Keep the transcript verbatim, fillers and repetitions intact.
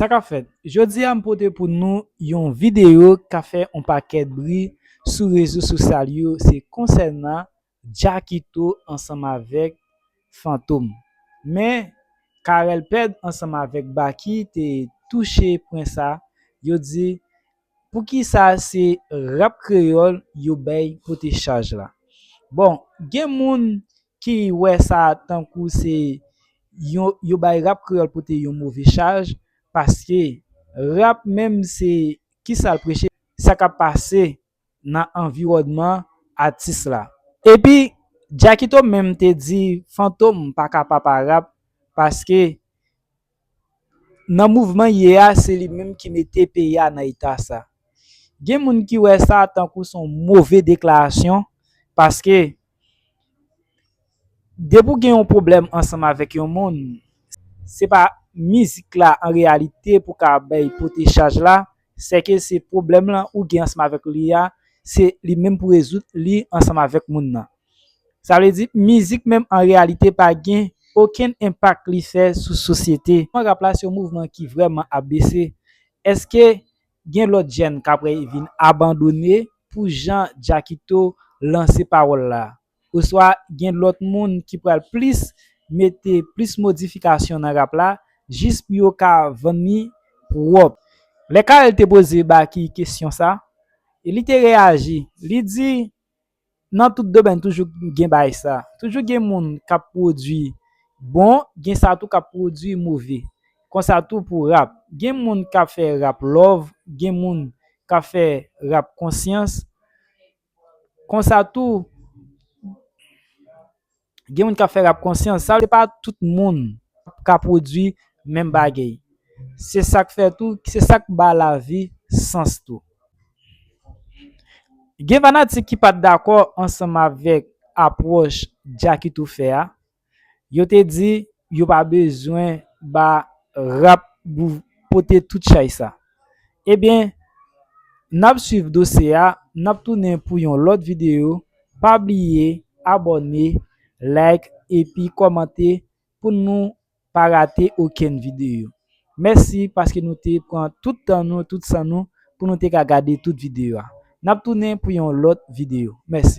Sa k ap fèt? Jodi a, m pote pou nou yon videyo k ap fè yon pakèt bri sou rezo sosyal yo, se konsènan Jackito ansanm avèk Fantom. Men, Carel Pèd ansanm avèk Baky te touche pwen sa, yo di, poukisa se rap kreyòl yo bay pote chaj la? Bon, gen moun ki wè sa tankou se yon, yo bay rap kreyòl pote yon move chaj, paske rap menm se kisa l preche, sa k ap pase nan anviwònman atis la. Epi, Jackito menm te di Fantom pa ka papa rap, paske nan mouvman ye a, se li menm ki mete peyi a nan eta sa. Gen moun ki wè sa tankou se yon move deklarasyon, paske depi w gen yon pwoblèm ansanm avèk yon moun, se pa mizik la an reyalite pou ka bay pote chaj la, sèke se pwoblèm lan ou gen ansanm avèk li a, se li menm pou rezoud li ansanm avèk moun nan. Sa vle di, mizik menm an reyalite pa gen okenn enpak li fè sou sosyete. Mouvman rap la se yon mouvman ki vrèman ap bese. Èske gen lòt jèn k ap vin abandone pou jan Jackito lanse pawòl la? Oswa gen lòt moun ki pral plis mete plis modifikasyon nan rap la, jis pou yo ka vann li pwòp? Lè Carel te poze Baky kesyon sa, e li te reyaji, li di, nan tout domèn toujou gen bagay sa. Toujou gen moun k ap pwodui bon, gen sa tou k ap pwodui move. Konsa tou pou rap. Gen moun k ap fè rap love, gen moun k ap fè rap konsyans. Konsa tou, gen moun k ap fè rap konsyans. Sa vle pa tout moun ka pwodui menm bagay. Se sa k fè tou, se sa k ba lavi sans tou. Gen fanatik ki pa t dakò ansanm avèk apwòch Jackito fè a. Yo te di yo pa bezwen ba rap pou pote tout chay sa. Ebyen, n ap swiv dosye a, n ap tounen pou yon lòt videyo. Pa bliye abòne, like, epi kòmante pou nou pa rate okenn videyo. Mèsi paske nou te pran tout tan nou, tout san nou pou nou te ka gade tout videyo a. N ap tounen pou yon lòt videyo. Mèsi.